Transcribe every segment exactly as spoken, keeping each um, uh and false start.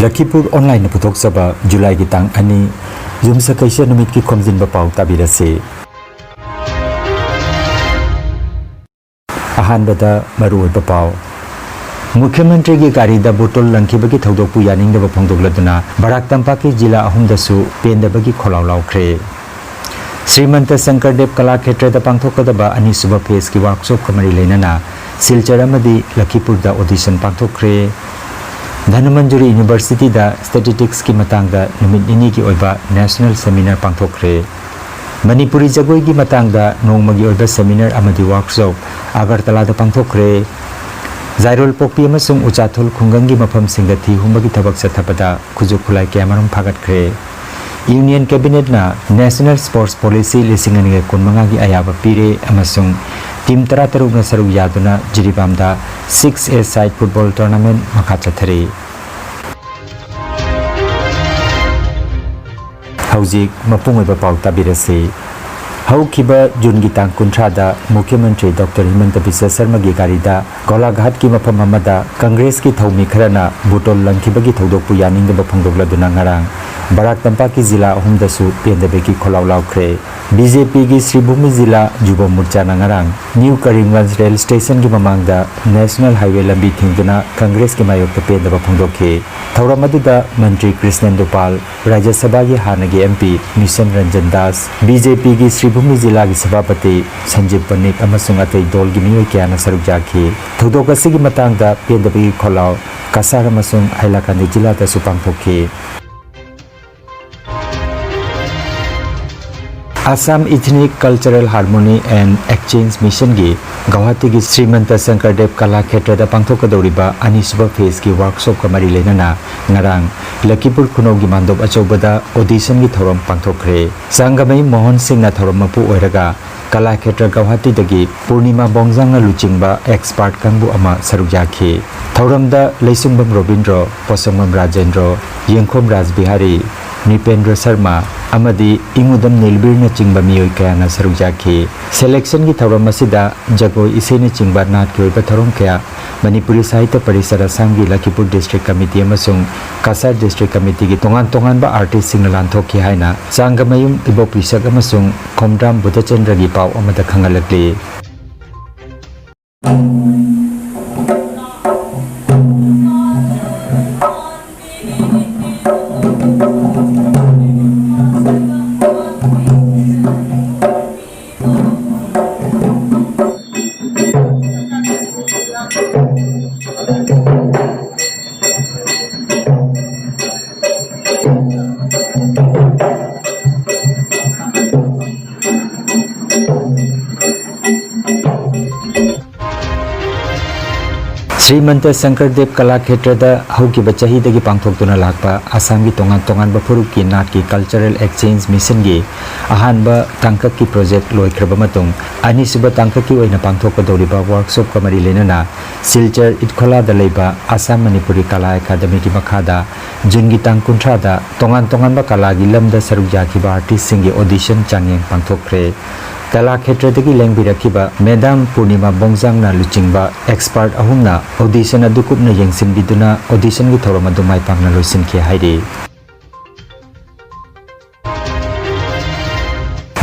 ꯂꯈꯤꯄꯨꯔ ꯑꯣꯟꯂꯥꯏꯟꯅ ꯄꯨꯊꯣꯛꯆꯕ ꯖꯨꯂꯥꯏꯒꯤ ꯇꯥꯡ ꯑꯅꯤ, ꯌꯨꯝꯁꯀꯩꯁ ꯅꯨꯃꯤꯠꯀꯤ ꯈꯣꯝꯖꯤꯟꯕ ꯄꯥꯎ ꯇꯥꯕꯤꯔꯁꯤ꯫ ꯑꯍꯥꯟꯕꯗ ꯃꯔꯨꯑꯣꯏꯕ ꯄꯥꯎ꯫ ꯃꯨꯈ꯭ꯌ ꯃꯟꯇ꯭ꯔꯤꯒꯤ ꯒꯥꯔꯤꯗ ꯕꯣꯇꯜ ꯂꯪꯈꯤꯕꯒꯤ ꯊꯧꯗꯣꯛꯄꯨ ꯌꯥꯅꯤꯡꯗꯕ ꯐꯣꯡꯗꯣꯛꯂꯗꯨꯅ ꯕꯔꯥꯛ ꯇꯝꯄꯥꯛꯀꯤ ꯖꯤꯂꯥ ꯑꯍꯨꯝꯗꯁꯨ ꯄꯦꯟꯗꯕꯒꯤ ꯈꯣꯜꯂꯥꯎ ꯂꯥꯎꯈ꯭ꯔꯦ꯫ ꯁ꯭ꯔꯤꯃꯟꯇ ꯁꯪꯀꯔꯗꯦꯕ ꯀꯂꯥꯈꯦꯇ꯭ꯔꯗ ꯄꯥꯡꯊꯣꯛꯀꯗꯕ ꯑꯅꯤꯁꯨꯕ ꯐꯦꯁꯀꯤ ꯋꯥꯔꯛꯁꯣꯞꯀ ꯃꯔꯤ ꯂꯩꯅꯅ ꯁꯤꯜꯆꯔ ꯑꯃꯗꯤ ꯂꯈꯤꯄꯨꯔꯗ ꯑꯣꯗꯤꯁꯟ ꯄꯥꯡꯊꯣꯛꯈ꯭ꯔꯦ꯫ ꯙꯅꯃꯟꯖꯨꯔꯤ ꯌꯨꯅꯤꯚꯔꯁꯤꯇꯤꯗ ꯁ꯭ꯇꯦꯇꯤꯁꯇꯤꯛꯁꯀꯤ ꯃꯇꯥꯡꯗ ꯅꯨꯃꯤꯠ ꯅꯤꯅꯤꯒꯤ ꯑꯣꯏꯕ ꯅꯦꯁꯅꯦꯜ ꯁꯦꯃꯤꯅꯥꯔ ꯄꯥꯡꯊꯣꯛꯈ꯭ꯔꯦ꯫ ꯃꯅꯤꯄꯨꯔꯤ ꯖꯒꯣꯏꯒꯤ ꯃꯇꯥꯡꯗ ꯅꯣꯡꯃꯒꯤ ꯑꯣꯏꯕ ꯁꯦꯃꯤꯅꯥꯔ ꯑꯃꯗꯤ ꯋꯥꯔꯛꯁꯣꯞ ꯑꯒꯔꯇꯂꯥꯗ ꯄꯥꯡꯊꯣꯛꯈ꯭ꯔꯦ꯫ ꯖꯥꯏꯔꯣꯜ ꯄꯣꯛꯄꯤ ꯑꯃꯁꯨꯡ ꯎꯆꯥꯊꯣꯜ ꯈꯨꯡꯒꯪꯒꯤ ꯃꯐꯝꯁꯤꯡꯗ ꯊꯤ ꯍꯨꯝꯕꯒꯤ ꯊꯕꯛ ꯆꯠꯊꯕꯗ ꯈꯨꯠꯁꯨ ꯈꯨꯠꯂꯥꯏ ꯀꯌꯥꯃꯔꯨꯝ ꯐꯥꯒꯠꯈ꯭ꯔꯦ꯫ ꯌꯨꯅꯤꯌꯟ ꯀꯦꯕꯤꯅꯦꯠꯅ ꯅꯦꯁꯅꯦꯜ ꯁ꯭ꯄꯣꯔꯠꯁ ꯄꯣꯂꯤꯁꯤ ꯂꯤꯁꯤꯡ ꯑꯅꯤꯒ ꯀꯨꯟꯃꯉꯥꯒꯤ ꯑꯌꯥꯕ ꯄꯤꯔꯦ ꯑꯃꯁꯨꯡ ꯇꯤꯝ ꯇꯔꯥꯇꯔꯨꯛꯅ ꯁꯔꯨꯛ ꯌꯥꯗꯨꯅ ꯖꯤꯔꯤꯕꯥꯝꯗ ꯁꯤꯛꯁ ꯑꯦ ꯁꯥꯏꯗ ꯐꯨꯠꯕꯣꯜ ꯇꯣꯔꯅꯥꯃꯦꯟꯠ ꯃꯈꯥ ꯆꯠꯊꯔꯤ꯫ ꯍꯧꯖꯤꯛ ꯃꯄꯨꯡ ꯑꯣꯏꯕ ꯄꯥꯎ ꯇꯥꯕꯤꯔꯁꯤ꯫ ꯍꯧꯈꯤꯕ ꯖꯨꯟꯒꯤ ꯇꯥꯡ ꯀꯨꯟꯊ꯭ꯔꯥꯗ ꯃꯨꯈ꯭ꯌ ꯃꯟꯇ꯭ꯔꯤ ꯗꯣꯛꯇꯔ ꯍꯤꯃꯟꯇ ꯕꯤꯁ꯭ꯋ ꯁꯔꯃꯒꯤ ꯒꯥꯔꯤꯗ ꯒꯣꯂꯥꯘꯥꯠꯀꯤ ꯃꯐꯝ ꯑꯃꯗ ꯀꯪꯒ꯭ꯔꯦꯁꯀꯤ ꯊꯧꯃꯤ ꯈꯔꯅ ꯕꯣꯇꯜ ꯂꯪꯈꯤꯕꯒꯤ ꯊꯧꯗꯣꯛꯄꯨ ꯌꯥꯅꯤꯡꯗꯕ ꯐꯣꯡꯗꯣꯛꯂꯗꯨꯅ ꯉꯔꯥꯡ ꯕꯔꯥꯛ ꯇꯝꯄꯥꯛꯀꯤ ꯖꯤꯂꯥ ꯑꯍꯨꯝꯗꯁꯨ ꯄꯦꯟꯗꯕꯒꯤ ꯈꯣꯜꯂꯥꯎ ꯂꯥꯎꯈ꯭ꯔꯦ꯫ ꯕꯤ ꯖꯦ ꯄꯤꯒꯤ ꯁ꯭ꯔꯤꯚꯨꯃꯤ ꯖꯤꯂꯥ ꯖꯨꯕ ꯃꯣꯔꯆꯥꯅ ꯉꯔꯥꯡ ꯅ꯭ꯌꯨ ꯀꯔꯤꯝꯒꯟꯖ ꯔꯦꯜ ꯁ꯭ꯇꯦꯁꯟꯒꯤ ꯃꯃꯥꯡꯗ ꯅꯦꯁꯅꯦꯜ ꯍꯥꯏꯋꯦ ꯂꯝꯕꯤ ꯊꯤꯡꯗꯨꯅ ꯀꯪꯒ꯭ꯔꯦꯁꯀꯤ ꯃꯥꯌꯣꯛꯇ ꯄꯦꯟꯗꯕ ꯐꯣꯡꯗꯣꯛꯈꯤ꯫ ꯊꯧꯔꯝ ꯑꯗꯨꯗ ꯃꯟꯇ꯭ꯔꯤ ꯀ꯭ꯔꯤꯁꯅꯦꯟꯗꯨ ꯄꯥꯜ, ꯔꯥꯖ꯭ꯌ ꯁꯚꯥꯒꯤ ꯍꯥꯟꯅꯒꯤ M P mission Ranjan Das, B J ꯄꯤꯒꯤ ꯁ꯭ꯔꯤꯚꯨꯃꯤ ꯖꯤꯂꯥꯒꯤ ꯁꯚꯥꯄꯇꯤ ꯁꯟꯖꯤꯕ ꯄꯅꯤꯛ ꯑꯃꯁꯨꯡ ꯑꯇꯩ ꯗꯣꯜꯒꯤ ꯃꯤꯑꯣꯏ ꯀꯌꯥꯅ ꯁꯔꯨꯛ ꯌꯥꯈꯤ꯫ ꯊꯧꯗꯣꯛ ꯑꯁꯤꯒꯤ ꯃꯇꯥꯡꯗ ꯄꯦꯟꯗꯕꯒꯤ ꯈꯣꯜꯂꯥꯎ ꯀꯁꯥꯔ ꯑꯃꯁꯨꯡ ꯍꯥꯏꯂꯥꯀꯥꯟꯗꯤ ꯖꯤꯂꯥꯗꯁꯨ ꯄꯥꯡꯊꯣꯛꯈꯤ꯫ Assam Ethnic Cultural Harmony and Exchange Missionꯒꯤ ꯒꯧꯍꯥꯇꯤꯒꯤ ꯁ꯭ꯔꯤꯃꯟꯇ ꯁꯪꯀꯔꯗꯦꯕ ꯀꯂꯥ ꯈꯦꯇ꯭ꯔꯗ ꯄꯥꯡꯊꯣꯛꯀꯗꯧꯔꯤꯕ ꯑꯅꯤꯁꯨꯕ ꯐꯦꯁꯀꯤ ꯋꯥꯔꯛꯁꯣꯞꯀ ꯃꯔꯤ ꯂꯩꯅꯅ ꯉꯔꯥꯡ ꯂꯈꯤꯄꯨꯔ ꯈꯨꯅꯧꯒꯤ ꯃꯥꯟꯗꯣꯞ ꯑꯆꯧꯕꯗ ꯑꯣꯗꯤꯁꯟꯒꯤ ꯊꯧꯔꯝ ꯄꯥꯡꯊꯣꯛꯈ꯭ꯔꯦ꯫ ꯆꯥꯡꯒꯃꯩ ꯃꯣꯍꯟ ꯁꯤꯡꯅ ꯊꯧꯔꯝ ꯃꯄꯨ ꯑꯣꯏꯔꯒ ꯀꯂꯥ ꯈꯦꯇ꯭ꯔ ꯒꯧꯍꯥꯇꯤꯗꯒꯤ ꯄꯨꯔꯅꯤꯃꯥ ꯕꯣꯡꯖꯥꯡꯅ ꯂꯨꯆꯤꯡꯕ ꯑꯦꯛꯁꯄꯥꯔꯠ ꯀꯥꯡꯕꯨ ꯑꯃ ꯁꯔꯨꯛ ꯌꯥꯈꯤ꯫ ꯊꯧꯔꯝꯗ ꯂꯩꯁꯨꯡꯕꯝ ꯔꯣꯕꯤꯟꯗ꯭ꯔꯣ, ꯄꯣꯠꯁꯪꯕꯝ ꯔꯥꯖꯦꯟꯗ꯭ꯔꯣ, ꯌꯦꯡꯈꯣꯝ ꯔꯥꯖꯕꯤꯍꯥꯔꯤ, ꯅ꯭ꯔꯤꯄꯦꯟꯗ꯭ꯔ ꯁꯔꯃ ꯑꯃꯗꯤ ꯏꯉꯨꯗꯝ ꯅꯤꯜꯕꯤꯔꯅꯆꯤꯡꯕ ꯃꯤꯑꯣꯏ ꯀꯌꯥꯅ ꯁꯔꯨꯛ ꯌꯥꯈꯤ꯫ ꯁꯦꯂꯦꯛꯁꯟꯒꯤ ꯊꯧꯔꯝ ꯑꯁꯤꯗ ꯖꯒꯣꯏ ꯏꯁꯩꯅꯆꯤꯡꯕ ꯅꯥꯠꯀꯤ ꯑꯣꯏꯕ ꯊꯧꯔꯝ ꯀꯌꯥ ꯃꯅꯤꯄꯨꯔꯤ ꯁꯥꯍꯤꯇ꯭ꯌ ꯄꯔꯤꯁꯠ ꯑꯁꯥꯝꯒꯤ ꯂꯈꯤꯄꯨꯔ ꯗꯤꯁꯇ꯭ꯔꯤꯛ ꯀꯃꯤꯇꯤ ꯑꯃꯁꯨꯡ ꯀꯁꯥꯔ ꯗꯤꯁꯇ꯭ꯔꯤꯛ ꯀꯃꯤꯇꯤꯒꯤ ꯇꯣꯉꯥꯟ ꯇꯣꯉꯥꯟꯕ ꯑꯥꯔꯇꯤꯁꯁꯤꯡꯅ ꯂꯥꯟꯊꯣꯛꯈꯤ ꯍꯥꯏꯅ ꯆꯥꯡꯒꯃꯌꯨꯝ ꯏꯕꯣꯛ ꯄꯤꯁꯛ ꯑꯃꯁꯨꯡ ꯈꯣꯝꯗ꯭ꯔꯥꯝ ꯕꯨꯙꯆꯟꯗ꯭ꯔꯒꯤ ꯄꯥꯎ ꯑꯃꯗ ꯈꯪꯍꯜꯂꯛꯂꯤ꯫ ꯁ꯭ꯔꯤꯃꯟꯇ ꯁꯪꯀꯔꯗꯦꯕ ꯀꯂꯥ ꯈꯦꯇ꯭ꯔꯗ ꯍꯧꯈꯤꯕ ꯆꯍꯤꯗꯒꯤ ꯄꯥꯡꯊꯣꯛꯇꯨꯅ ꯂꯥꯛꯄ ꯑꯁꯥꯝꯒꯤ ꯇꯣꯉꯥꯟ ꯇꯣꯉꯥꯟꯕ ꯐꯨꯔꯨꯞꯀꯤ ꯅꯥꯠꯀꯤ ꯀꯜꯆꯔꯦꯜ ꯑꯦꯛꯁꯆꯦꯟꯖ ꯃꯤꯁꯟꯒꯤ ꯑꯍꯥꯟꯕ ꯇꯥꯡꯀꯛꯀꯤ ꯄ꯭ꯔꯣꯖꯦꯛ ꯂꯣꯏꯈ꯭ꯔꯕ ꯃꯇꯨꯡ, ꯑꯅꯤꯁꯨꯕ ꯇꯥꯡꯀꯛꯀꯤ ꯑꯣꯏꯅ ꯄꯥꯡꯊꯣꯛꯀꯗꯧꯔꯤꯕ ꯋꯥꯔꯛꯁꯣꯞꯀ ꯃꯔꯤ ꯂꯩꯅꯅ ꯁꯤꯜꯆꯔ ꯏꯠꯈꯣꯂꯥꯗ ꯂꯩꯕ ꯑꯁꯥꯝ ꯃꯅꯤꯄꯨꯔꯤ ꯀꯂꯥ ꯑꯦꯀꯥꯗꯃꯤꯒꯤ ꯃꯈꯥꯗ ꯖꯨꯟꯒꯤ ꯇꯥꯡ ꯀꯨꯟꯊ꯭ꯔꯥꯗ ꯇꯣꯉꯥꯟ ꯇꯣꯉꯥꯟꯕ ꯀꯂꯥꯒꯤ ꯂꯝꯗ ꯁꯔꯨꯛ ꯌꯥꯈꯤꯕ ꯑꯥꯔꯇꯤꯁꯁꯤꯡꯒꯤ ꯑꯣꯗꯤꯁꯟ ꯆꯥꯡꯌꯦꯡ ꯄꯥꯡꯊꯣꯛꯈ꯭ꯔꯦ꯫ ꯀꯂꯥ ꯈꯦꯇ꯭ꯔꯗꯒꯤ ꯂꯦꯡꯕꯤꯔꯛꯈꯤꯕ ꯃꯦꯗꯥꯝ ꯄꯨꯔꯅꯤꯃꯥ ꯕꯣꯡꯖꯥꯡꯅ ꯂꯨꯆꯤꯡꯕ ꯑꯦꯛꯁꯄꯥꯔꯠ ꯑꯍꯨꯝꯅ ꯑꯣꯗꯤꯁꯟ ꯑꯗꯨ ꯀꯨꯞꯅ ꯌꯦꯡꯁꯤꯟꯕꯤꯗꯨꯅ ꯑꯣꯗꯤꯁꯟꯒꯤ ꯊꯧꯔꯝ ꯑꯗꯨ ꯃꯥꯏ ꯄꯥꯛꯅ ꯂꯣꯏꯁꯤꯟꯈꯤ ꯍꯥꯏꯔꯤ꯫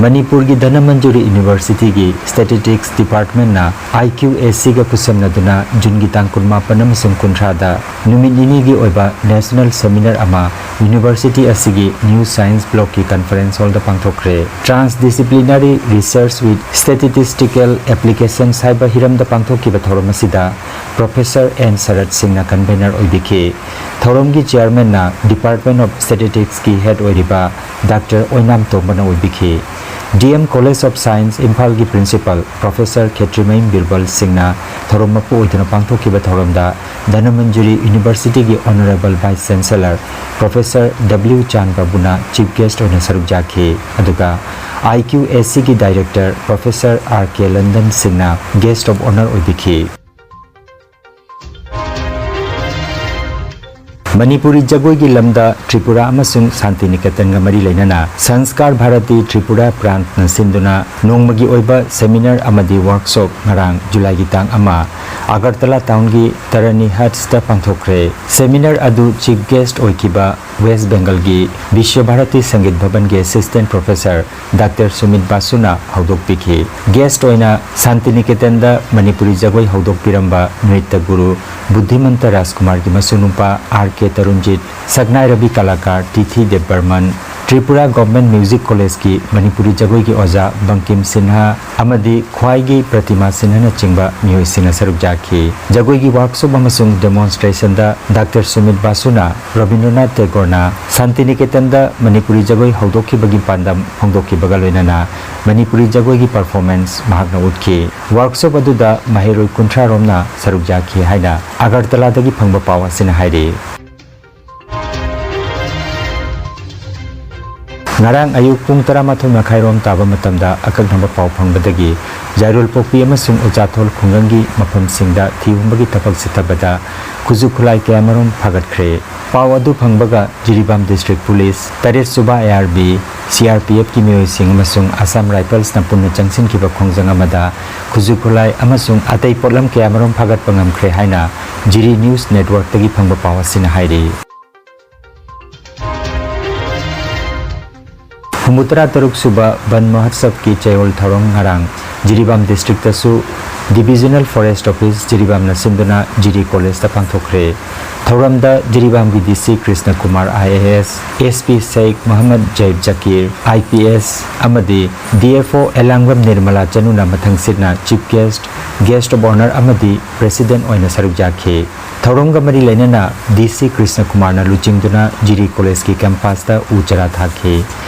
ꯃꯅꯤꯄꯨꯔꯒꯤ ꯙꯅꯃꯟꯖꯨꯔꯤ ꯌꯨꯅꯤꯚꯔꯁꯤꯇꯤꯒꯤ ꯁ꯭ꯇꯦꯇꯤꯁꯇꯤꯛꯁ ꯗꯤꯄꯥꯔꯠꯃꯦꯟꯅ ꯑꯥꯏ ꯀ꯭ꯌꯨ ꯑꯦ ꯁꯤꯒ ꯈꯨꯠꯁꯝꯅꯗꯨꯅ ꯖꯨꯟꯒꯤ ꯇꯥꯡ ꯀꯨꯟꯃꯥꯄꯟ ꯑꯃꯁꯨꯡ ꯀꯨꯟꯊ꯭ꯔꯥꯗ ꯅꯨꯃꯤꯠ ꯅꯤꯅꯤꯒꯤ ꯑꯣꯏꯕ ꯅꯦꯁꯅꯦꯜ ꯁꯦꯃꯤꯅꯥꯔ ꯑꯃ ꯌꯨꯅꯤꯚꯔꯁꯤꯇꯤ ꯑꯁꯤꯒꯤ ꯅ꯭ꯌꯨ ꯁꯥꯏꯟꯁ ꯕ꯭ꯂꯣꯛꯀꯤ ꯀꯟꯐꯔꯦꯟꯁ ꯍꯣꯜꯗ ꯄꯥꯡꯊꯣꯛꯈ꯭ꯔꯦ꯫ Transdisciplinary Research with Statistical Applications ꯍꯥꯏꯕ ꯍꯤꯔꯝꯗ ꯄꯥꯡꯊꯣꯛꯈꯤꯕ ꯊꯧꯔꯝ ꯑꯁꯤꯗ ꯄ꯭ꯔꯣꯐꯦꯁꯔ ꯑꯦꯟ ꯁꯔꯠ ꯁꯤꯡꯅ ꯀꯟꯚꯦꯅꯔ ꯑꯣꯏꯕꯤꯈꯤ꯫ ꯊꯧꯔꯝꯒꯤ ꯆꯤꯌꯥꯔꯃꯦꯟꯅ ꯗꯤꯄꯥꯔꯠꯃꯦꯟ ꯑꯣꯐ ꯁ꯭ꯇꯦꯇꯤꯁꯇꯤꯛꯁꯀꯤ ꯍꯦꯗ ꯑꯣꯏꯔꯤꯕ ꯗꯥꯛꯇꯔ ꯑꯣꯏꯅꯥꯝ ꯇꯣꯝꯕꯅ ꯑꯣꯏꯕꯤꯈꯤ꯫ D M college of science ꯏꯝꯐꯥꯜꯒꯤ ꯄ꯭ꯔꯤꯟꯁꯤꯄꯥꯜ ꯄ꯭ꯔꯣꯐꯦꯁꯔ ꯈꯦꯇ꯭ꯔꯤꯃꯌꯨꯝ ꯕꯤꯔꯕꯜ ꯁꯤꯡꯅ ꯊꯧꯔꯝ ꯃꯄꯨ ꯑꯣꯏꯗꯨꯅ ꯄꯥꯡꯊꯣꯛꯈꯤꯕ ꯊꯧꯔꯝꯗ ꯙꯅꯃꯟꯖꯨꯔꯤ ꯌꯨꯅꯤꯚꯔꯁꯤꯇꯤꯒꯤ honourable vice chancellor professor W Chand ꯕꯥꯕꯨꯅ ꯆꯤꯐ ꯒꯦꯁ꯭ꯠ ꯑꯣꯏꯅ ꯁꯔꯨꯛ ꯌꯥꯈꯤ꯫ ꯑꯗꯨꯒ ꯑꯥꯏ ꯀ꯭ꯌꯨ ꯑꯦ ꯁꯤꯒꯤ ꯗꯥꯏꯔꯦꯛꯇꯔ ꯄ꯭ꯔꯣꯐꯦꯁꯔ ꯑꯥꯔ ꯀꯦ ꯂꯟꯗꯟ ꯁꯤꯡꯅ ꯒꯦꯁ꯭ꯠ ꯑꯣꯐ ꯑꯣꯅꯔ ꯑꯣꯏꯕꯤꯈꯤ꯫ ꯃꯅꯤꯄꯨꯔꯤ ꯖꯒꯣꯏꯒꯤ ꯂꯝꯗ ꯇ꯭ꯔꯤꯄꯨꯔꯥ ꯑꯃꯁꯨꯡ ꯁꯥꯟꯇꯤꯅꯤꯀꯦꯇꯟꯒ ꯃꯔꯤ ꯂꯩꯅꯅ ꯁꯪꯁꯀꯥꯔ ꯚꯥꯔꯇꯤ ꯇ꯭ꯔꯤꯄꯨꯔꯥ ꯄ꯭ꯔꯥꯟꯠꯅ ꯁꯤꯟꯗꯨꯅ ꯅꯣꯡꯃꯒꯤ ꯑꯣꯏꯕ ꯁꯦꯃꯤꯅꯥꯔ ꯑꯃꯗꯤ ꯋꯥꯔꯛꯁꯣꯞ ꯉꯔꯥꯡ ꯖꯨꯂꯥꯏꯒꯤ ꯇꯥꯡ ꯑꯃ ꯑꯒꯔꯇꯂꯥ ꯇꯥꯎꯟꯒꯤ ꯇꯔꯥꯅꯤ ꯍꯠꯁꯇ ꯄꯥꯡꯊꯣꯛꯈ꯭ꯔꯦ꯫ ꯁꯦꯃꯤꯅꯥꯔ ꯑꯗꯨ ꯆꯤꯐ ꯒꯦꯁ꯭ꯠ ꯑꯣꯏꯈꯤꯕ ꯋꯦꯁ꯭ꯠ ꯕꯦꯡꯒꯜꯒꯤ ꯕꯤꯁ꯭ꯋ ꯚꯥꯔꯇꯤ ꯁꯪꯒꯤꯠ ꯚꯕꯟꯒꯤ ꯑꯦꯁꯤꯁ꯭ꯇꯦꯟꯠ ꯄ꯭ꯔꯣꯐꯦꯁꯔ ꯗꯥꯛꯇꯔ ꯁꯨꯃꯤꯠ ꯕꯥꯁꯨꯅ ꯍꯧꯗꯣꯛꯄꯤꯈꯤ꯫ ꯒꯦꯁ꯭ꯠ ꯑꯣꯏꯅ ꯁꯥꯟꯇꯤꯅꯤꯀꯦꯇꯟꯗ ꯃꯅꯤꯄꯨꯔꯤ ꯖꯒꯣꯏ ꯍꯧꯗꯣꯛꯄꯤꯔꯝꯕ ꯅ꯭ꯔꯤꯇ꯭ꯌ ꯒꯨꯔꯨ ꯕꯨꯗ꯭ꯙꯤꯃꯟꯇ ꯔꯥꯖꯀꯨꯃꯥꯔꯒꯤ ꯃꯁꯨꯅꯨꯄꯥ ꯑꯥꯔ ꯀꯦ ꯇꯔꯨꯟꯖꯤꯠ, ꯁꯛꯅꯥꯏꯔꯕꯤ ꯀꯂꯥꯀꯥꯔ ꯇꯤꯊꯤ ꯗꯦꯕꯕꯔꯃꯟ, ꯇ꯭ꯔꯤꯄꯨꯔꯥ ꯒꯚꯔꯟꯃꯦꯟꯠ ꯃ꯭ꯌꯨꯖꯤꯛ ꯀꯣꯂꯦꯖꯀꯤ ꯃꯅꯤꯄꯨꯔꯤ ꯖꯒꯣꯏꯒꯤ ꯑꯣꯖꯥ ꯕꯪꯀꯤꯝ ꯁꯤꯟꯍ ꯑꯃꯗꯤ ꯈ꯭ꯋꯥꯏꯒꯤ ꯄ꯭ꯔꯇꯤꯃꯥ ꯁꯤꯟꯍꯅꯆꯤꯡꯕ ꯃꯤꯑꯣꯏꯁꯤꯡꯅ ꯁꯔꯨꯛ ꯌꯥꯈꯤ꯫ ꯖꯒꯣꯏꯒꯤ ꯋꯥꯔꯛꯁꯣꯞ ꯑꯃꯁꯨꯡ ꯗꯦꯃꯣꯟꯁ꯭ꯇ꯭ꯔꯦꯁꯟꯗ ꯗꯥꯛꯇꯔ ꯁꯨꯃꯤꯠ ꯕꯥꯁꯨꯅ ꯔꯕꯤꯟꯗ꯭ꯔꯅꯥꯊ ꯇꯦꯒꯣꯔꯅ ꯁꯥꯟꯇꯤꯅꯤꯀꯦꯇꯟꯗ ꯃꯅꯤꯄꯨꯔꯤ ꯖꯒꯣꯏ ꯍꯧꯗꯣꯛꯈꯤꯕꯒꯤ ꯄꯥꯟꯗꯝ ꯐꯣꯡꯗꯣꯛꯈꯤꯕꯒ ꯂꯣꯏꯅꯅ ꯃꯅꯤꯄꯨꯔꯤ ꯖꯒꯣꯏꯒꯤ ꯄꯔꯐꯣꯔꯃꯦꯟꯁ ꯃꯍꯥꯛꯅ ꯎꯠꯈꯤ꯫ ꯋꯥꯔꯛꯁꯣꯞ ꯑꯗꯨꯗ ꯃꯍꯩꯔꯣꯏ ꯀꯨꯟꯊ꯭ꯔꯥ ꯔꯣꯝꯅ ꯁꯔꯨꯛ ꯌꯥꯈꯤ ꯍꯥꯏꯅ ꯑꯒꯔꯇꯂꯥꯗꯒꯤ ꯐꯪꯕ ꯄꯥꯎ ꯑꯁꯤꯅ ꯍꯥꯏꯔꯤ꯫ ꯉꯔꯥꯡ ꯑꯌꯨꯛ ꯄꯨꯡ ꯇꯔꯥꯃꯥꯊꯣꯏ ꯃꯈꯥꯏꯔꯣꯝ ꯇꯥꯕ ꯃꯇꯝꯗ ꯑꯀꯛꯅꯕ ꯄꯥꯎ ꯐꯪꯕꯗꯒꯤ ꯌꯥꯏꯔꯣꯜꯄꯣꯛꯄꯤ ꯑꯃꯁꯨꯡ ꯎꯆꯥꯊꯣꯜ ꯈꯨꯡꯒꯪꯒꯤ ꯃꯐꯝꯁꯤꯡꯗ ꯊꯤꯍꯨꯝꯕꯒꯤ ꯊꯕꯛ ꯆꯠꯊꯕꯗ ꯈꯨꯠꯁꯨ ꯈꯨꯠꯂꯥꯏ ꯀꯌꯥꯃꯔꯨꯝ ꯐꯥꯒꯠꯈ꯭ꯔꯦ꯫ ꯄꯥꯎ ꯑꯗꯨ ꯐꯪꯕꯒ ꯖꯤꯔꯤꯕꯥꯝ ꯗꯤꯁꯇ꯭ꯔꯤꯛ ꯄꯨꯂꯤꯁ, ꯇꯔꯦꯠ ꯁꯨꯕ I R B, C R P ꯑꯦꯐꯀꯤ ꯃꯤꯑꯣꯏꯁꯤꯡ ꯑꯃꯁꯨꯡ ꯑꯁꯥꯝ ꯔꯥꯏꯐꯜꯁꯅ ꯄꯨꯟꯅ ꯆꯪꯁꯤꯟꯈꯤꯕ ꯈꯣꯡꯖꯪ ꯑꯃꯗ ꯈꯨꯠꯁꯨ ꯈꯨꯠꯂꯥꯏ ꯑꯃꯁꯨꯡ ꯑꯇꯩ ꯄꯣꯠꯂꯝ ꯀꯌꯥꯃꯔꯨꯝ ꯐꯥꯒꯠꯄ ꯉꯝꯈ꯭ꯔꯦ ꯍꯥꯏꯅ ꯖꯤꯔꯤ ꯅ꯭ꯌꯨꯁ ꯅꯦꯠꯋꯥꯔꯛꯇꯒꯤ ꯐꯪꯕ ꯄꯥꯎ ꯑꯁꯤꯅ ꯍꯥꯏꯔꯤ꯫ ꯍꯨꯝꯐꯨꯇꯔꯥ ꯇꯔꯨꯛ ꯁꯨꯕ ꯕꯟ ꯃꯍꯣꯠꯁꯕꯀꯤ ꯆꯌꯣꯜ ꯊꯧꯔꯝ ꯉꯔꯥꯡ ꯖꯤꯔꯤꯕꯥꯝ ꯗꯤꯁꯇ꯭ꯔꯤꯛꯇꯁꯨ ꯗꯤꯕꯤꯖꯅꯦꯜ ꯐꯣꯔꯦꯁ꯭ꯠ ꯑꯣꯐꯤꯁ ꯖꯤꯔꯤꯕꯥꯝꯅ ꯁꯤꯟꯗꯨꯅ ꯖꯤꯔꯤ ꯀꯣꯂꯦꯖꯇ ꯄꯥꯡꯊꯣꯛꯈ꯭ꯔꯦ꯫ ꯊꯧꯔꯝꯗ ꯖꯤꯔꯤꯕꯥꯝꯒꯤ ꯗꯤ ꯁꯤ Krishna Kumar I A S, S P Sheikh ꯃꯍꯝꯃꯗ ꯖꯩꯕ Zakir, I P S, ꯑꯃꯗꯤ D F O Elangbam Nirmala ꯆꯅꯨꯅ ꯃꯊꯪꯁꯤꯠꯅ chief guest, guest of honour ꯑꯃꯗꯤ ꯄ꯭ꯔꯦꯁꯤꯗꯦꯟꯠ ꯑꯣꯏꯅ ꯁꯔꯨꯛ ꯌꯥꯈꯤ꯫ ꯊꯧꯔꯝꯒ ꯃꯔꯤ ꯂꯩꯅꯅ ꯗꯤ ꯁꯤ ꯀ꯭ꯔꯤꯁꯅ ꯀꯨꯃꯥꯔꯅ ꯂꯨꯆꯤꯡꯗꯨꯅ ꯖꯤꯔꯤ ꯀꯣꯂꯦꯖꯀꯤ ꯀꯦꯝꯄꯁꯇ ꯎ ꯆꯥꯔꯥ ꯊꯥꯈꯤ꯫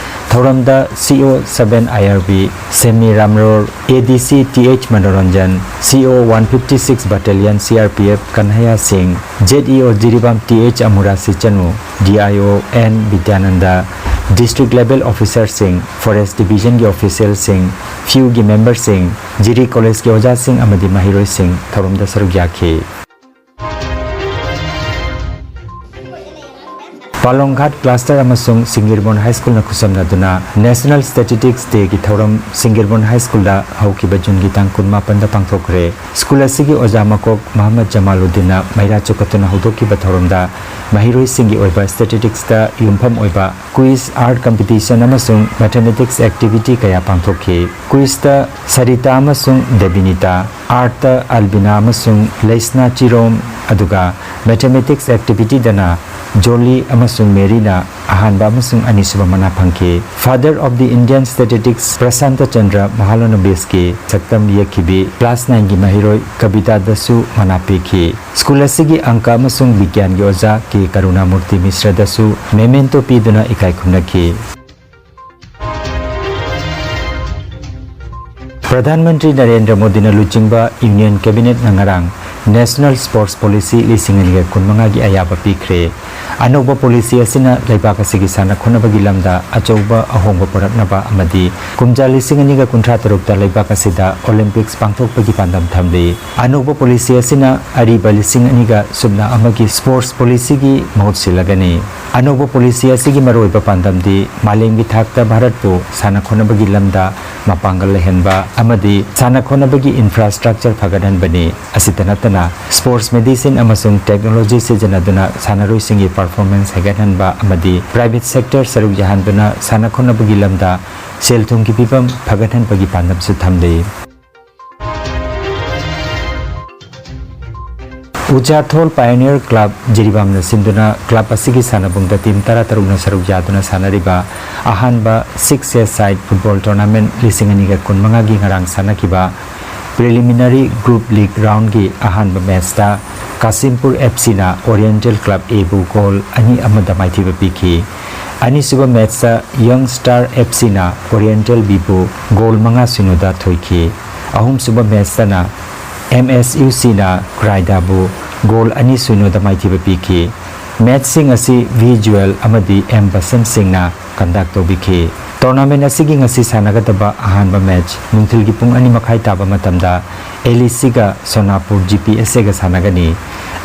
ꯊꯧꯔꯝꯗ C O seven I R B Semi Ramror, A D C T H Manoranjan, C O one fifty six battalion C R P F Kanhaiya Singh, Z E O Jiribam T H Amurasi Chanu, D I O N Bidyananda, district level ꯑꯣꯐꯤꯁꯔꯁꯤꯡ, forest ꯗꯤꯕꯤꯖꯟꯒꯤ ꯑꯣꯐꯤꯁꯤꯌꯦꯜꯁꯤꯡ, ꯐꯤꯌꯨꯒꯤ ꯃꯦꯝꯕꯔꯁꯤꯡ, ꯖꯤꯔꯤ ꯀꯣꯂꯦꯖꯀꯤ ꯑꯣꯖꯥꯁꯤꯡ ꯑꯃꯗꯤ ꯃꯍꯩꯔꯣꯏꯁꯤꯡ ꯊꯧꯔꯝꯗ ꯁꯔꯨꯛ ꯌꯥꯈꯤ꯫ ꯄꯥꯂꯣꯡꯒꯥꯠ ꯀ꯭ꯂꯥꯁꯇꯔ ꯑꯃꯁꯨꯡ ꯁꯤꯡꯒꯤꯔꯕꯣꯟ ꯍꯥꯏ ꯁ꯭ꯀꯨꯜꯅ ꯈꯨꯠꯁꯝꯅꯗꯨꯅ National Statistics Dayꯒꯤ ꯊꯧꯔꯝ ꯁꯤꯡꯒꯤꯔꯕꯣꯟ ꯍꯥꯏ ꯁ꯭ꯀꯨꯜꯗ ꯍꯧꯈꯤꯕ ꯖꯨꯟꯒꯤ ꯇꯥꯡ ꯀꯨꯟꯃꯥꯄꯟꯗ ꯄꯥꯡꯊꯣꯛꯈ꯭ꯔꯦ꯫ ꯁ꯭ꯀꯨꯜ ꯑꯁꯤꯒꯤ ꯑꯣꯖꯥ ꯃꯀꯣꯛ ꯃꯍꯝꯃꯗ ꯖꯃꯥꯂꯨꯗꯤꯟꯅ ꯃꯩꯔꯥ ꯆꯨꯈꯠꯇꯨꯅ ꯍꯧꯗꯣꯛꯈꯤꯕ ꯊꯧꯔꯝꯗ ꯃꯍꯩꯔꯣꯏꯁꯤꯡꯒꯤ ꯑꯣꯏꯕ statisticsꯇ ꯌꯨꯝꯐꯝ ꯑꯣꯏꯕ quiz, art competition ꯑꯃꯁꯨꯡ mathematics activity ꯀꯌꯥ ꯄꯥꯡꯊꯣꯛꯈꯤ꯫ Quizꯇ ꯁꯔꯤꯇꯥ ꯑꯃꯁꯨꯡ ꯗꯦꯕꯤꯅꯤꯇꯥ, artꯇ ꯑꯜꯕꯤꯅꯥ ꯑꯃꯁꯨꯡ ꯂꯩꯁꯅꯥ ꯆꯤꯔꯣꯝ, ꯑꯗꯨꯒ mathematics activityꯗꯅ ꯖꯣꯂꯤ ꯑꯃꯁꯨꯡ ꯃꯦꯔꯤꯅ ꯑꯍꯥꯟꯕ ꯑꯃꯁꯨꯡ ꯑꯅꯤꯁꯨꯕ ꯃꯅꯥ ꯐꯪꯈꯤ꯫ Father of the Indian Statistics Prasanta Chandra ꯃꯍꯥꯂꯅꯣꯕꯤꯁꯀꯤ ꯁꯛꯇꯝ ꯌꯦꯛꯈꯤꯕꯤ class nineꯒꯤ ꯃꯍꯩꯔꯣꯏ ꯀꯕꯤꯇꯥꯗꯁꯨ ꯃꯅꯥ ꯄꯤꯈꯤ꯫ ꯁ꯭ꯀꯨꯜ ꯑꯁꯤꯒꯤ ꯑꯪꯀ ꯑꯃꯁꯨꯡ ꯕꯤꯒ꯭ꯌꯥꯟꯒꯤ ꯑꯣꯖꯥ ꯀꯦ ꯀꯔꯨꯅꯥꯃꯨꯔꯇꯤ ꯃꯤꯁ꯭ꯔꯗꯁꯨ memento ꯄꯤꯗꯨꯅ ꯏꯀꯥꯏ ꯈꯨꯝꯅꯈꯤ꯫ ꯄ꯭ꯔꯙꯥꯟ ꯃꯟꯇ꯭ꯔꯤ ꯅꯔꯦꯟꯗ꯭ꯔ ꯃꯣꯗꯤꯅ ꯂꯨꯆꯤꯡꯕ Union Cabinetꯅ ꯉꯔꯥꯡ National Sports Policy ꯂꯤꯁꯤꯡ ꯑꯅꯤꯒ ꯀꯨꯟꯃꯉꯥꯒꯤ ꯑꯌꯥꯕ ꯄꯤꯈ꯭ꯔꯦ꯫ ꯑꯅꯧꯕ policy ꯑꯁꯤꯅ ꯂꯩꯕꯥꯛ ꯑꯁꯤꯒꯤ ꯁꯥꯟꯅ ꯈꯣꯠꯅꯕꯒꯤ ꯂꯝꯗ ꯑꯆꯧꯕ ꯑꯍꯣꯡꯕ ꯄꯨꯔꯛꯅꯕ ꯑꯃꯗꯤ ꯀꯨꯝꯖꯥ ꯂꯤꯁꯤꯡ ꯑꯅꯤꯒ ꯀꯨꯟꯊ꯭ꯔꯥ ꯇꯔꯨꯛꯇ ꯂꯩꯕꯥꯛ ꯑꯁꯤꯗ Olympics ꯄꯥꯡꯊꯣꯛꯄꯒꯤ ꯄꯥꯟꯗꯝ ꯊꯝꯂꯤ꯫ ꯑꯅꯧꯕ policy ꯑꯁꯤꯅ ꯑꯔꯤꯕ ꯂꯤꯁꯤꯡ ꯑꯅꯤꯒ ꯁꯨꯞꯅ ꯑꯃꯒꯤ Sports Policyꯒꯤ ꯃꯍꯨꯠ ꯁꯤꯜꯂꯒꯅꯤ꯫ ꯑꯅꯧꯕ policy ꯑꯁꯤꯒꯤ ꯃꯔꯨꯑꯣꯏꯕ ꯄꯥꯟꯗꯝꯗꯤ ꯃꯥꯂꯦꯝꯒꯤ ꯊꯥꯛꯇ ꯚꯥꯔꯠꯄꯨ ꯁꯥꯟꯅ ꯈꯣꯠꯅꯕꯒꯤ ꯂꯝꯗ ꯃꯄꯥꯡꯒꯜ ꯂꯩꯍꯟꯕ ꯑꯃꯗꯤ ꯁꯥꯟꯅ ꯈꯣꯠꯅꯕꯒꯤ infrastructure ꯐꯒꯠꯍꯟꯕꯅꯤ꯫ ꯑꯁꯤꯇ ꯅꯠꯇꯅ, sports medicine ꯑꯃꯁꯨꯡ technology ꯁꯤꯖꯤꯟꯅꯗꯨꯅ ꯁꯥꯟꯅꯔꯣꯏꯁꯤꯡꯒꯤ performance ꯍꯦꯟꯒꯠꯍꯟꯕ ꯑꯃꯗꯤ private sector ꯁꯔꯨꯛ ꯌꯥꯍꯟꯗꯨꯅ ꯁꯥꯟꯅ ꯈꯣꯠꯅꯕꯒꯤ ꯂꯝꯗ ꯁꯦꯜ ꯊꯨꯝꯒꯤ ꯐꯤꯕꯝ ꯐꯒꯠꯍꯟꯕꯒꯤ ꯄꯥꯟꯗꯝꯁꯨ ꯊꯝꯂꯤ꯫ ꯎꯆꯥꯊꯣꯜ Pioneer Club ꯖꯤꯔꯤꯕꯥꯝꯅ ꯁꯤꯟꯗꯨꯅ club ꯑꯁꯤꯒꯤ ꯁꯥꯟꯅꯕꯨꯡꯗ team ꯇꯔꯥꯇꯔꯨꯛꯅ ꯁꯔꯨꯛ ꯌꯥꯗꯨꯅ ꯁꯥꯟꯅꯔꯤꯕ ꯑꯍꯥꯟꯕ six-a-side football tournament ꯂꯤꯁꯤꯡ ꯑꯅꯤꯒ ꯀꯨꯟꯃꯉꯥꯒꯤ ꯉꯔꯥꯡ ꯁꯥꯟꯅꯈꯤꯕ preliminary group league roundꯒꯤ ꯑꯍꯥꯟꯕ matchꯇ ꯀꯥꯁꯤꯝꯄꯨꯔ FCꯅ Oriental Club Aꯕꯨ goal ꯑꯅꯤ ꯑꯃꯗ ꯃꯥꯏꯊꯤꯕ ꯄꯤꯈꯤ꯫ ꯑꯅꯤꯁꯨꯕ matchꯇ Young Star FCꯅ Oriental Bꯕꯨ goal ꯃꯉꯥ ꯁꯤꯅꯣꯗ ꯊꯣꯏꯈꯤ꯫ ꯑꯍꯨꯝꯁꯨꯕ matchꯇꯅ MSUCꯅ ꯀ꯭ꯔꯥꯏꯗꯥꯕꯨ goal ꯑꯅꯤ ꯁꯤꯅꯣꯗ ꯃꯥꯏꯊꯤꯕ ꯄꯤꯈꯤ꯫ Matchꯁꯤꯡ ꯑꯁꯤ V ꯖꯨꯋꯦꯜ ꯑꯃꯗꯤ M ꯕꯁꯟ ꯁꯤꯡꯅ conduct ꯇꯧꯕꯤꯈꯤ꯫ Tournament ꯑꯁꯤꯒꯤ ꯉꯁꯤ ꯁꯥꯟꯅꯒꯗꯕ ꯑꯍꯥꯟꯕ match ꯅꯨꯡꯊꯤꯜꯒꯤ ꯄꯨꯡ ꯑꯅꯤ ꯃꯈꯥꯏ ꯇꯥꯕ ꯃꯇꯝꯗ LECꯒ ꯁꯣꯅꯥꯄꯨꯔ GPSAꯒ ꯁꯥꯟꯅꯒꯅꯤ꯫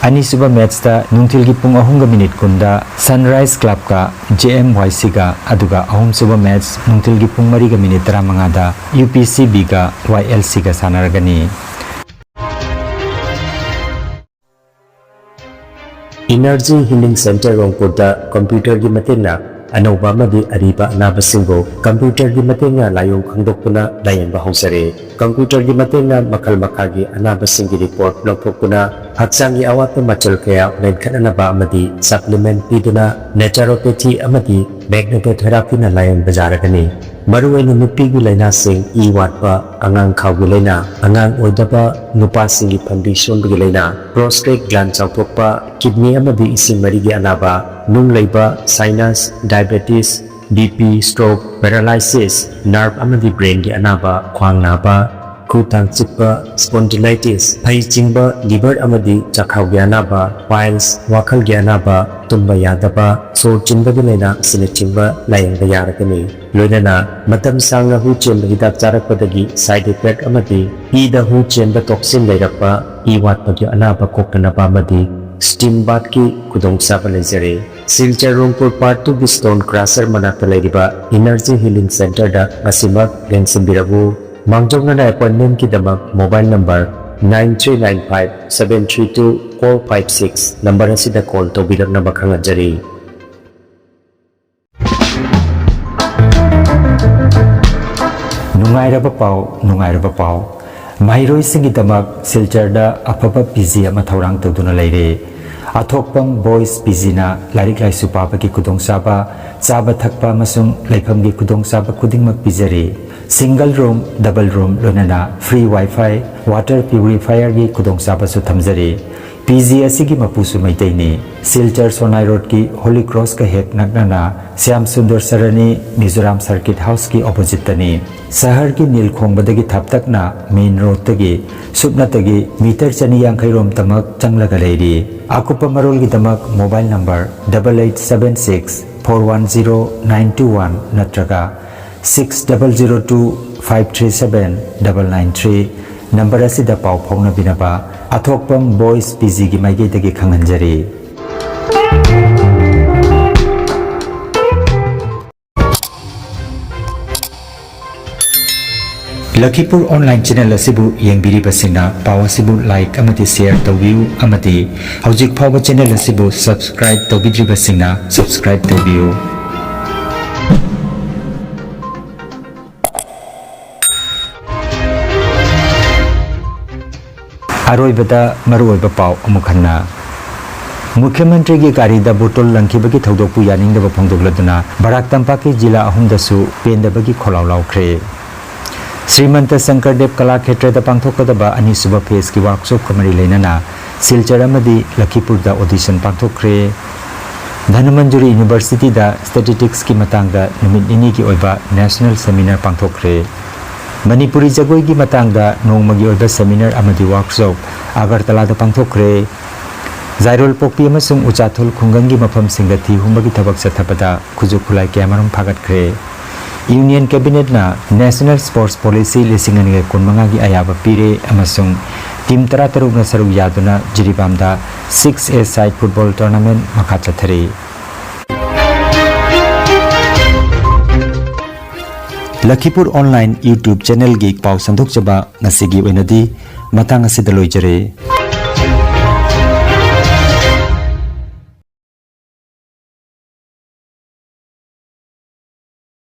ꯑꯅꯤꯁꯨꯕ ꯃꯦꯠꯁꯇ ꯅꯨꯡꯊꯤꯜꯒꯤ ꯄꯨꯡ ꯑꯍꯨꯝꯒ ꯃꯤꯅꯤꯠ ꯀꯨꯟꯗ Sunrise Clubꯀ J M Y Cꯒ, ꯑꯗꯨꯒ ꯑꯍꯨꯝꯁꯨꯕ ꯃꯦꯠꯁ ꯅꯨꯡꯊꯤꯜꯒꯤ ꯄꯨꯡ ꯃꯔꯤꯒ ꯃꯤꯅꯤꯠ ꯇꯔꯥꯃꯉꯥꯗ U P C Bꯒ Y L Cꯒ ꯁꯥꯟꯅꯔꯒꯅꯤ꯫ Energy Healing Center ꯔꯣꯡꯄꯨꯔꯗ ꯀꯝꯄ꯭ꯌꯨꯇꯔꯒꯤ ꯃꯇꯦꯡꯅ ꯑꯅꯧꯕ ꯑꯃꯗꯤ ꯑꯔꯤꯕ ꯑꯅꯥꯕꯁꯤꯡꯕꯨ ꯀꯝꯄ꯭ꯌꯨꯇꯔꯒꯤ ꯃꯇꯦꯡꯅ ꯂꯥꯏꯑꯣꯡ ꯈꯪꯗꯣꯛꯇꯨꯅ ꯂꯥꯌꯦꯡꯕ ꯍꯧꯖꯔꯦ꯫ ꯀꯝꯄ꯭ꯌꯨꯇꯔꯒꯤ ꯃꯇꯦꯡꯅ ꯃꯈꯜ ꯃꯈꯥꯒꯤ ꯑꯅꯥꯕꯁꯤꯡꯒꯤ ꯔꯤꯄꯣꯔꯠ ꯂꯧꯊꯣꯛꯇꯨꯅ ꯍꯛꯆꯥꯡꯒꯤ ꯑꯋꯥꯠꯄ ꯃꯆꯜ ꯀꯌꯥ ꯃꯦꯟꯈꯠꯅꯅꯕ ꯑꯃꯗꯤ ꯁꯄ꯭ꯂꯤꯃꯦꯟꯠ ꯄꯤꯗꯨꯅ ꯅꯦꯆꯨꯔꯣꯄꯦꯊꯤ ꯑꯃꯗꯤ ꯃꯦꯒꯅꯦꯇꯣꯊꯦꯔꯥꯄꯤꯅ ꯂꯥꯌꯦꯡꯕ ꯌꯥꯔꯒꯅꯤ꯫ ꯃꯔꯨꯑꯣꯏꯅ ꯅꯨꯄꯤꯒꯤ ꯂꯥꯏꯅꯥꯁꯤꯡ, ꯏ ꯋꯥꯠꯄ, ꯑꯉꯥꯡ ꯈꯥꯎꯒꯤ ꯂꯥꯏꯅꯥ, ꯑꯉꯥꯡ ꯑꯣꯏꯗꯕ, ꯅꯨꯄꯥꯁꯤꯡꯒꯤ ꯐꯟꯕꯤ ꯁꯣꯟꯕꯒꯤ ꯂꯥꯏꯅꯥ, ꯄ꯭ꯔꯣꯁꯇꯦꯠ ꯒ꯭ꯂꯥꯟ ꯆꯥꯎꯊꯣꯛꯄ, ꯀꯤꯗꯅꯤ ꯑꯃꯗꯤ ꯏꯁꯤꯡ ꯃꯔꯤꯒꯤ ꯑꯅꯥꯕ, ꯅꯨꯡ ꯂꯩꯕ, sinus, diabetes, B P, stroke, paralysis, nerve ꯑꯃꯗꯤ ꯕ꯭ꯔꯦꯟꯒꯤ ꯑꯅꯥꯕ, ꯈ꯭ꯋꯥꯡ ꯅꯥꯕ, ꯈꯨ ꯊꯥꯡ ꯆꯤꯛꯄ, ꯁ꯭ꯄꯣꯟꯗꯤꯂꯥꯏꯇꯤꯁ, ꯐꯩ ꯆꯤꯡꯕ, ꯂꯤꯚꯔ ꯑꯃꯗꯤ ꯆꯥꯛꯈꯥꯎꯒꯤ ꯑꯅꯥꯕ, ꯄꯥꯏꯜꯁ, ꯋꯥꯈꯜꯒꯤ ꯑꯅꯥꯕ, ꯇꯨꯝꯕ ꯌꯥꯗꯕ, ꯁꯣꯔ ꯆꯤꯟꯕꯒꯤ ꯂꯥꯏꯅꯥ ꯑꯁꯤꯅꯆꯤꯡꯕ ꯂꯥꯌꯦꯡꯕ ꯌꯥꯔꯒꯅꯤ꯫ ꯂꯣꯏꯅꯅ ꯃꯇꯝ ꯁꯥꯡꯅ ꯍꯨ ꯆꯦꯟꯕ ꯍꯤꯗꯥꯛ ꯆꯥꯔꯛꯄꯗꯒꯤ ꯁꯥꯏꯗ ꯏꯐꯦꯛ ꯑꯃꯗꯤ ꯏꯗ ꯍꯨ ꯆꯦꯟꯕ ꯇꯣꯛꯁꯤꯟ ꯂꯩꯔꯛꯄ, ꯏ ꯋꯥꯠꯄꯒꯤ ꯑꯅꯥꯕ ꯀꯣꯛꯅꯅꯕ ꯑꯃꯗꯤ ꯁ꯭ꯇꯤꯝ ꯕꯥꯊꯀꯤ ꯈꯨꯗꯣꯡꯆꯥꯕ ꯂꯩꯖꯔꯦ꯫ ꯁꯤꯜꯆꯔ ꯔꯣꯡꯄꯨꯔ ꯄꯥꯔꯠ ꯇꯨꯒꯤ ꯁ꯭ꯇꯣꯟ ꯀ꯭ꯔꯁꯔ ꯃꯅꯥꯛꯇ ꯂꯩꯔꯤꯕ ꯏꯅꯔꯖꯤ ꯍꯤꯂꯤꯡ ꯁꯦꯟꯇꯔꯗ ꯉꯁꯤꯃꯛ ꯂꯦꯡꯁꯤꯟꯕꯤꯔꯛꯎ꯫ ꯃꯥꯡꯖꯧꯅꯅ ꯑꯦꯄꯣꯏꯟꯃꯦꯟꯠꯀꯤꯗꯃꯛ mobile number nine three nine five seven three two four five six number ꯑꯁꯤꯗ ꯀꯣꯜ ꯇꯧꯕꯤꯔꯛꯅꯕ ꯈꯪꯍꯟꯖꯔꯤ꯫ ꯅꯨꯡꯉꯥꯏꯔꯕ ꯄꯥꯎ, ꯅꯨꯡꯉꯥꯏꯔꯕ ꯄꯥꯎ꯫ ꯃꯍꯩꯔꯣꯏꯁꯤꯡꯒꯤꯗꯃꯛ ꯁꯤꯜꯆꯔꯗ ꯑꯐꯕ P G ꯑꯃ ꯊꯧꯔꯥꯡ ꯇꯧꯗꯨꯅ ꯂꯩꯔꯦ꯫ ꯑꯊꯣꯛꯄꯝ ꯕꯣꯏꯁ P Gꯅ ꯂꯥꯏꯔꯤꯛ ꯂꯥꯏꯁꯨ ꯄꯥꯕꯒꯤ ꯈꯨꯗꯣꯡꯆꯥꯕ, ꯆꯥꯕ ꯊꯛꯄ ꯑꯃꯁꯨꯡ ꯂꯩꯐꯝꯒꯤ ꯈꯨꯗꯣꯡꯆꯥꯕ ꯈꯨꯗꯤꯡꯃꯛ ꯄꯤꯖꯔꯤ꯫ Single room, double room, ꯂꯣꯏꯅꯅ free Wi-Fi, water purifierꯒꯤ ꯈꯨꯗꯣꯡꯆꯥꯕꯁꯨ ꯊꯝꯖꯔꯤ꯫ P G ꯑꯁꯤꯒꯤ ꯃꯄꯨꯁꯨ ꯃꯩꯇꯩꯅꯤ꯫ ꯁꯤꯜꯆꯔ ꯁꯣꯅꯥꯏ ꯔꯣꯗꯀꯤ ꯍꯣꯂꯤ ꯀ꯭ꯔꯣꯁꯀ ꯍꯦꯛ ꯅꯛꯅꯅ ꯁ꯭ꯌꯥꯝ ꯁꯨꯟꯗꯔ ꯁꯔꯅꯤ ꯃꯤꯖꯣꯔꯥꯝ ꯁꯔꯀꯤꯠ ꯍꯥꯎꯁꯀꯤ ꯑꯣꯄꯣꯖꯤꯠꯇꯅꯤ꯫ ꯁꯍꯔꯒꯤ ꯅꯤꯜ ꯈꯣꯡꯕꯗꯒꯤ ꯊꯥꯞꯇꯛꯅ ꯃꯦꯟ ꯔꯣꯗꯇꯒꯤ ꯁꯨꯞꯅꯇꯒꯤ ꯃꯤꯇꯔ ꯆꯅꯤ ꯌꯥꯡꯈꯩ ꯔꯣꯝꯇꯃꯛ ꯆꯪꯂꯒ ꯂꯩꯔꯤ꯫ ꯑꯀꯨꯞꯄ ꯃꯔꯣꯜꯒꯤꯗꯃꯛ mobile number double eight seven six four one zero nine two one ꯅꯠꯇ꯭ꯔꯒ six double zero two five three seven double nine three number ꯑꯁꯤꯗ ꯄꯥꯎ ꯐꯥꯎꯅꯕꯤꯅꯕ ꯑꯊꯣꯛꯄꯝ ꯕꯣꯏꯁ ꯄꯤ ꯖꯤꯒꯤ ꯃꯥꯏꯀꯩꯗꯒꯤ ꯈꯪꯍꯟꯖꯔꯤ꯫ ꯂꯈꯤꯄꯨꯔ ꯑꯣꯟꯂꯥꯏꯟ ꯆꯦꯅꯦꯜ ꯑꯁꯤꯕꯨ ꯌꯦꯡꯕꯤꯔꯤꯕꯁꯤꯡꯅ ꯄꯥꯎ ꯑꯁꯤꯕꯨ ꯂꯥꯏꯛ ꯑꯃꯗꯤ ꯁꯦꯌꯔ ꯇꯧꯕꯤꯌꯨ ꯑꯃꯗꯤ ꯍꯧꯖꯤꯛ ꯐꯥꯎꯕ ꯆꯦꯅꯦꯜ ꯑꯁꯤꯕꯨ ꯁꯕꯁꯀ꯭ꯔꯥꯏꯕ ꯇꯧꯕꯤꯗ꯭ꯔꯤꯕꯁꯤꯡꯅ ꯁꯕꯁꯀ꯭ꯔꯥꯏꯕ ꯇꯧꯕꯤꯌꯨ꯫ ꯑꯔꯣꯏꯕꯗ ꯃꯔꯨꯑꯣꯏꯕ ꯄꯥꯎ ꯑꯃꯨꯛ ꯍꯟꯅ꯫ ꯃꯨꯈ꯭ꯌ ꯃꯟꯇ꯭ꯔꯤꯒꯤ ꯒꯥꯔꯤꯗ ꯕꯣꯇꯜ ꯂꯪꯈꯤꯕꯒꯤ ꯊꯧꯗꯣꯛꯄꯨ ꯌꯥꯅꯤꯡꯗꯕ ꯐꯣꯡꯗꯣꯛꯂꯗꯨꯅ ꯕꯔꯥꯛ ꯇꯝꯄꯥꯛꯀꯤ ꯖꯤꯂꯥ ꯑꯍꯨꯝꯗꯁꯨ ꯄꯦꯟꯗꯕꯒꯤ ꯈꯣꯜꯂꯥꯎ ꯂꯥꯎꯈ꯭ꯔꯦ꯫ ꯁ꯭ꯔꯤꯃꯟꯇ ꯁꯪꯀꯔꯗꯦꯕ ꯀꯂꯥ ꯈꯦꯇ꯭ꯔꯗ ꯄꯥꯡꯊꯣꯛꯀꯗꯕ ꯑꯅꯤꯁꯨꯕ ꯐꯦꯖꯀꯤ ꯋꯥꯔꯛꯁꯣꯞꯀ ꯃꯔꯤ ꯂꯩꯅꯅ ꯁꯤꯜꯆꯔ ꯑꯃꯗꯤ ꯂꯈꯤꯄꯨꯔꯗ ꯑꯣꯗꯤꯁꯟ ꯄꯥꯡꯊꯣꯛꯈ꯭ꯔꯦ꯫ ꯙꯅꯃꯟꯖꯨꯔꯤ ꯌꯨꯅꯤꯚꯔꯁꯤꯇꯤꯗ ꯁ꯭ꯇꯦꯇꯤꯁꯇꯤꯛꯁꯀꯤ ꯃꯇꯥꯡꯗ ꯅꯨꯃꯤꯠ ꯅꯤꯅꯤꯒꯤ ꯑꯣꯏꯕ ꯅꯦꯁꯅꯦꯜ ꯁꯦꯃꯤꯅꯥꯔ ꯄꯥꯡꯊꯣꯛꯈ꯭ꯔꯦ꯫ ꯃꯅꯤꯄꯨꯔꯤ ꯖꯒꯣꯏꯒꯤ ꯃꯇꯥꯡꯗ ꯅꯣꯡꯃꯒꯤ ꯑꯣꯏꯕ ꯁꯦꯃꯤꯅꯥꯔ ꯑꯃꯗꯤ ꯋꯥꯔꯛꯁꯣꯞ ꯑꯒꯔꯇꯂꯥꯗ ꯄꯥꯡꯊꯣꯛꯈ꯭ꯔꯦ꯫ ꯖꯥꯏꯔꯣꯜ ꯄꯣꯛꯄꯤ ꯑꯃꯁꯨꯡ ꯎꯆꯥꯊꯣꯜ ꯈꯨꯡꯒꯪꯒꯤ ꯃꯐꯝꯁꯤꯡꯗ ꯊꯤ ꯍꯨꯝꯕꯒꯤ ꯊꯕꯛ ꯆꯠꯊꯕꯗ ꯈꯨꯠꯁꯨ ꯈꯨꯠꯂꯥꯏ ꯀꯌꯥꯃꯔꯨꯝ ꯐꯥꯒꯠꯈ꯭ꯔꯦ꯫ ꯌꯨꯅꯤꯌꯟ ꯀꯦꯕꯤꯅꯦꯠꯅ ꯅꯦꯁꯅꯦꯜ ꯁ꯭ꯄꯣꯔꯠꯁ ꯄꯣꯂꯤꯁꯤ ꯂꯤꯁꯤꯡ ꯑꯅꯤꯒ ꯀꯨꯟꯃꯉꯥꯒꯤ ꯑꯌꯥꯕ ꯄꯤꯔꯦ ꯑꯃꯁꯨꯡ ꯇꯤꯝ ꯇꯔꯥꯇꯔꯨꯛꯅ ꯁꯔꯨꯛ ꯌꯥꯗꯨꯅ ꯖꯤꯔꯤꯕꯥꯝꯗ ꯁꯤꯛꯁ ꯑꯦ ꯁꯥꯏꯠ ꯐꯨꯠꯕꯣꯜ ꯇꯣꯔꯅꯥꯃꯦꯟꯠ ꯃꯈꯥ ꯆꯠꯊꯔꯤ꯫ ꯂꯈꯤꯄꯨꯔ ꯑꯣꯟꯂꯥꯏꯟ YouTube ꯆꯦꯅꯦꯜꯒꯤ ꯄꯥꯎ ꯁꯟꯗꯣꯛꯆꯕ ꯉꯁꯤꯒꯤ ꯑꯣꯏꯅꯗꯤ ꯃꯇꯥꯡ ꯑꯁꯤꯗ ꯂꯣꯏꯖꯔꯦ꯫